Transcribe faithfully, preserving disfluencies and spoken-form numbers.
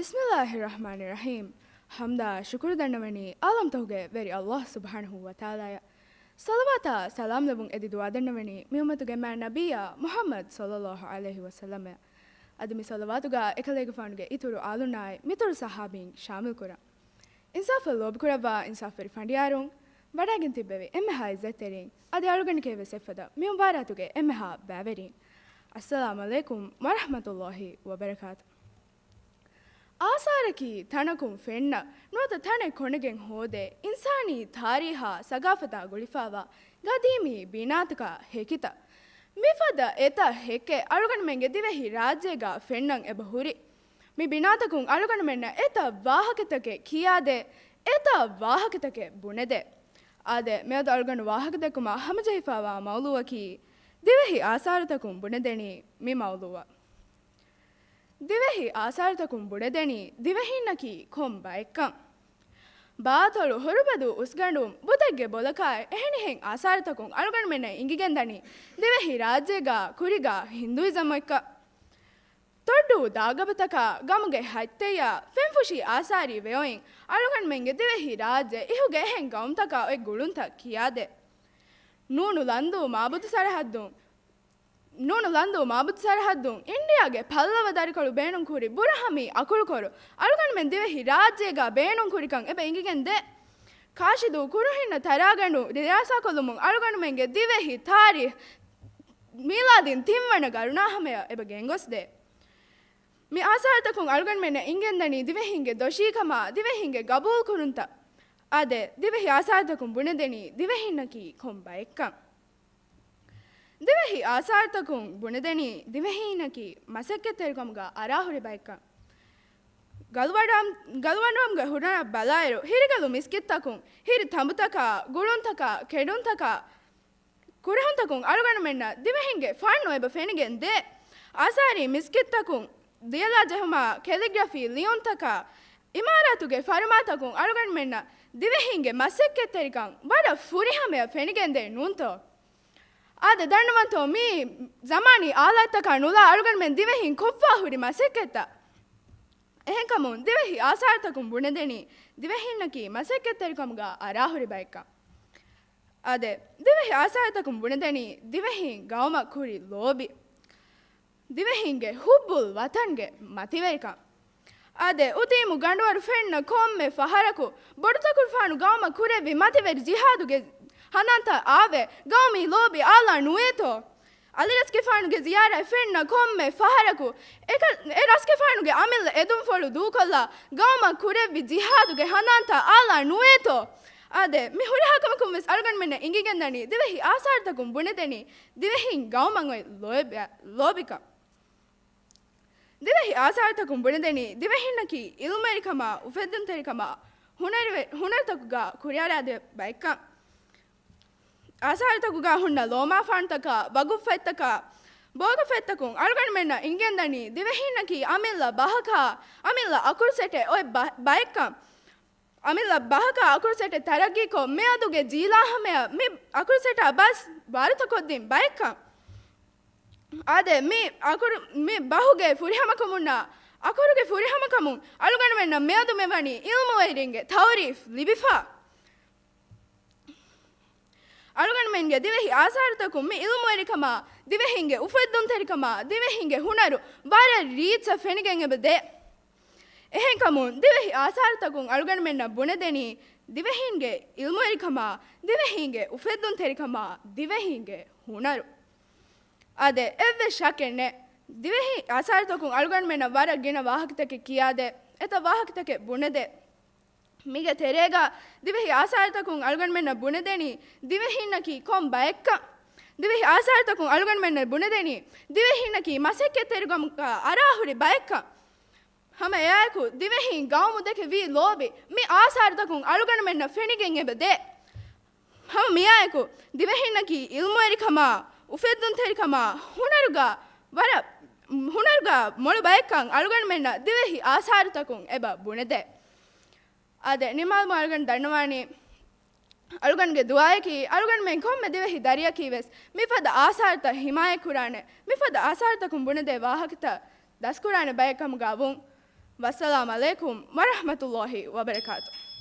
ބިސްމިއްލާހި ރަޙްމާނި ރަޙީމް. ޙަމްދާ ޝުކުރު ދަންނަވަނީ ޢާލަމްތަކުގެ ވެރި ﷲ ސުބްޙާނަހޫ ވަތަޢާލާއަށް. ޞަލަވާތާ ސަލާމް ލެއްވުން އެދި ދުޢާ ދަންނަވަނީ މި އުއްމަތުގެ މާތް ނަބިއްޔާ މުޙައްމަދު ޞައްލައްލާހު ޢަލައިހި ވަސައްލަމަށް. އަދި މި ޞަލަވާތުގަ އެކަލޭގެފާނުގެ އިތުރު އާލުންނާއި މިތުރު ޞަޙާބީން ޝާމިލް ކުރަން. އިންސާފަށް ލޯބިކުރައްވާ އިންސާފުވެރި ފަނޑިޔާރުން، ވަޑައިގެން ތިއްބެވި އެންމެހާ ޢިއްޒަތްތެރިން، އަދި އަޅުގަނޑަކީވެސް އެއްފަދަ މި މުބާރާތުގެ އެންމެހާ ބައިވެރިން. އައްސަލާމް ޢަލައިކުމް ވަރަޙްމަތުﷲ ވަބަރަކާތު. އާސާރަކީ ތަނަކުން ފެންނަ، ނުވަތަ ތަނެއް ކޮނޑެގެން ހޯދޭ، އިންސާނީ ތާރީހާ ސަގާފަތާ ގުޅިފައިވާ ގަދީމީ ބިނާތަކާ ހެކިތައް. މިފަދަ އެތައް ހެކެއް އަޅުގަނޑުމެންގެ ދިވެހި ރާއްޖޭގަ ފެންނަން އެބަ ހުރި. މި ބިނާތަކުން އަޅުގަނޑުމެންނަށް އެތައް ވާހަކަތަކެއް ކިޔާދޭ، އެތައް ވާހަކަތަކެއް ބުނެދޭ. އާދެ، މިއަދު އަޅުގަނޑު ވާހަކަދެއްކުމަށް ހަމަޖެހިފައިވާ މައުޟޫޢަކީ، ދިވެހި އާސާރުތަކުން ބުނެދެނީ މި މައުޟޫޢަށް. ދިވެހި އާސާރުތަކުން ބުނެދެނީ ދިވެހީންނަކީ ކޮން ބައެއްކަން. ބާތޮޅު، ހުރުބަދޫ، އުސްގަނޑު، ބުދެއްގެ ބޮލަކާއި އެހެނިހެން އާސާރުތަކުން އަޅުގަނޑުމެންނަށް އިނގިގެންދަނީ ދިވެހި ރާއްޖޭގަ ކުރިގަ ހިންދޫއިޒަމް އެއްކަން. ތޮއްޑޫ ދާގަބަތަކާ ގަމުގެ ހަތްތެއްޔާ ފެންފުށި އާސާރީ ވެއޮތް އަޅުގަނޑުމެންގެ ދިވެހި ރާއްޖެ އިހުގެ އެހެން ގައުމުތަކާ އޮތް ގުޅުންތައް ކިޔާދޭ. ނޫނު ލަންދޫ މާބުދު ސަރަހައްދުން، ނޫނު ލަންދޫ މާބުދު ސަރަހައްދުން އިންޑިއާގެ ޕައްލަވަ ދަރިކޮޅު ބޭނުންކުރި ބުރަހަމީ އަކުޅުކޮރު އަޅުގަނޑުމެން ދިވެހި ރާއްޖޭގަ ބޭނުންކުރިކަން އެބަ އިނގިގެން ދޭ. ކާށިދޫ ކުރުހިންނަ ތަރާގަނޑު ދިރާސާކޮށްލުމުން އަޅުގަނޑުމެންގެ ދިވެހި ތާރީޚް މީލާދީން ތިންވަނަ ގަރުނާ ހަމަޔަށް އެބަ ގެންގޮސްދޭ. މި އާސާރުތަކުން އަޅުގަނޑުމެންނަށް އިނގެންދަނީ ދިވެހިންގެ ދޮށީކަމާ، ދިވެހިންގެ ގަބޫލުކުރުންތައް. އާދެ، ދިވެހި އާސާރުތަކުން ބުނެދެނީ ދިވެހީންނަކީ ކޮން ބައެއްކަން. ދިވެހި އާސާރުތަކުން ބުނެދެނީ ދިވެހީންނަކީ މަސައްކަތްތެރިކަމުގަ އަރާހުރި ބައެއްކަން. ގަލުވަޑަން-، ގަލުވަޑަންގެ ހުރަނަށް ބަލާއިރު، ހިރިގަލު މިސްކިތްތަކުން، ހިރި ތަނބުތަކާ، ގުޅުންތަކާ، ކެޑުންތަކާ، ކުރަހުންތަކުން އަޅުގަނޑުމެންނަށް ދިވެހިންގެ ފަންނު އެބަ ފެނިގެން ދޭ. އާސާރީ މިސްކިތްތަކުން، ދިޔަލާ ޖެހުމާ، ކެލިގްރަފީ ލިޔުންތަކާ، އިމާރާތުގެ ފަރުމާތަކުން އަޅުގަނޑުމެންނަށް ދިވެހިންގެ މަސައްކަތްތެރިކަން ވަރަށް ފުރިހަމަޔަށް ފެނިގެންދޭ ނޫންތޯ؟ އާދެ، ދަންނަވަންތޯ މީ ޒަމާނީ އާލާތްތަކާ ނުލާ އަޅުގަނޑުމެން ދިވެހިން ކޮށްފާ ހުރި މަސައްކަތްތައް. އެހެންކަމުން ދިވެހި އާސާރުތަކުން ބުނެދެނީ ދިވެހީންނަކީ މަސައްކަތްތެރިކަމުގަ އަރާހުރި ބައެއްކަން. އާދެ، ދިވެހި އާސާރުތަކުން ބުނެދެނީ ދިވެހީން ގައުމަށް ކުރި ލޯބި. ދިވެހީންގެ ޙުއްބުލް ވަޠަންގެ މަތިވެރިކަން. އާދެ، އުދީމު ގަނޑުވަރު ފެންނަ ކޮންމެ ފަހަރަކު ބޮޑުތަކުރުފާނު ގައުމަށް ކުރެއްވި މަތިވެރި ޖިހާދުގެ ހަނދާންތައް އާވެ، ގައުމީ ލޯބި އާލާ ނުވޭތޯ؟ އަލިރަސްގެފާނުގެ ޒިޔާރަތް ފެންނަ ކޮންމެ ފަހަރަކު، އެކަ-، އެ ރަސްގެފާނުގެ އަމިއްލަ އެދުންފޮޅު ދޫކޮށްލާ، ގައުމަށް ކުރެއްވި ޖިހާދުގެ ހަނދާންތައް އާލާ ނުވޭތޯ؟ އާދެ، މި ހުރިހާ ކަމަކުން ވެސް އަޅުގަނޑުމެންނަށް އިނގިގެންދަނީ، ދިވެހި އާސާރުތަކުން ބުނެދެނީ، ދިވެހީން ގައުމަށް އޮތް ލޯބި-، ލޯބިކަން. ދިވެހި އާސާރުތަކުން ބުނެދެނީ، ދިވެހީންނަކީ އިލްމުވެރިކަމާ، އުފެއްދުންތެރިކަމާ، ހުނަރުވެ-، ހުނަރުތަކުގަ ކުރިއަރާދޭ ބައެއްކަން. އާސާރުތަކުގަ ހުންނަ ލޯމާފާނުތަކާ، ވަގުފްފަތްތަކާ، ބޯގަފަތްތަކުން އަޅުގަނޑުމެންނަށް އިނގެންދަނީ، ދިވެހީންނަކީ އަމިއްލަ ބަހަކާ، އަމިއްލަ އަކުރުސެޓެއް އޮތް ބަ-، ބައެއްކަން. އަމިއްލަ ބަހަކާ އަކުރުސެޓެއް ތަރައްގީކޮށް، މިއަދުގެ ޖީލާ ހަމަޔަށް މި އަކުރުސެޓާ ބަސް ވާރުތަކޮށްދިން ބައެއްކަން. އާދެ، މި އަކުރު-، މި ބަހުގެ ފުރިހަމަކަމުންނާ އަކުރުގެ ފުރިހަމަކަމުން އަޅުގަނޑުމެންނަށް މިއަދު މިވަނީ އިލްމުވެރިންގެ ތައުރީފް ލިބިފަ. އަޅުގަނޑުމެންގެ ދިވެހި އާސާރުތަކުން މި އިލްމުވެރިކަމާ، ދިވެހިންގެ އުފެއްދުންތެރިކަމާ، ދިވެހިންގެ ހުނަރު ވަރަށް ރީއްޗަށް ފެނިގެން އެބަ ދޭ. އެހެންކަމުން، ދިވެހި އާސާރުތަކުން އަޅުގަނޑުމެންނަށް ބުނެދެނީ، ދިވެހީންގެ އިލްމުވެރިކަމާ، ދިވެހީންގެ އުފެއްދުންތެރިކަމާ، ދިވެހީންގެ ހުނަރު. އާދެ، އެއްވެސް ޝައްކެއް ނެތް. ދިވެހި އާސާރުތަކުން އަޅުގަނޑުމެންނަށް ވަރަށް ގިނަ ވާހަކަތަކެއް ކިޔާދޭ، އެތައް ވާހަކަތަކެއް ބުނެދޭ. މީގެ ތެރޭގަ ދިވެހި އާސާރުތަކުން އަޅުގަނޑުމެންނަށް ބުނެދެނީ، ދިވެހީންނަކީ ކޮން ބައެއްކަން. ދިވެހި އާސާރުތަކުން އަޅުގަނޑުމެންނަށް ބުނެދެނީ، ދިވެހީންނަކީ މަސައްކަތްތެރިކަމުގަ އަރާހުރި ބައެއްކަން. ހަމަ އެއާއެކު، ދިވެހީން ގައުމު ދެކެ ވީ ލޯބި މި އާސާރުތަކުން އަޅުގަނޑުމެންނަށް ފެނިގެން އެބަ ދޭ. ހަމަ މިއާއެކު، ދިވެހީންނަކީ އިލްމުވެރިކަމާ، އުފެއްދުންތެރިކަމާ، ހުނަރުގަ ވަރަށް، ހުނަރުގަ މޮޅު ބައެއްކަން އަޅުގަނޑުމެންނަށް ދިވެހި އާސާރުތަކުން އެބަ ބުނެދޭ. އާދެ، ނިމާލުމުން އަޅުގަނޑު ދަންނަވާނީ، އަޅުގަނޑުގެ ދުޢާއަކީ، އަޅުގަނޑުމެން ކޮންމެ ދިވެހި ދަރިއަކީ ވެސް މިފަދަ އާސާރުތައް ހިމާޔަތްކުރާނެ، މިފަދަ އާސާރުތަކުން ބުނެދޭ ވާހަކަތައް ދަސްކުރާނެ ބައެއް ކަމުގަ ވުން. ވައްސަލާމް ޢަލައިކުމް ވަރަޙްމަތުﷲި ވަބަރަކާތުހު.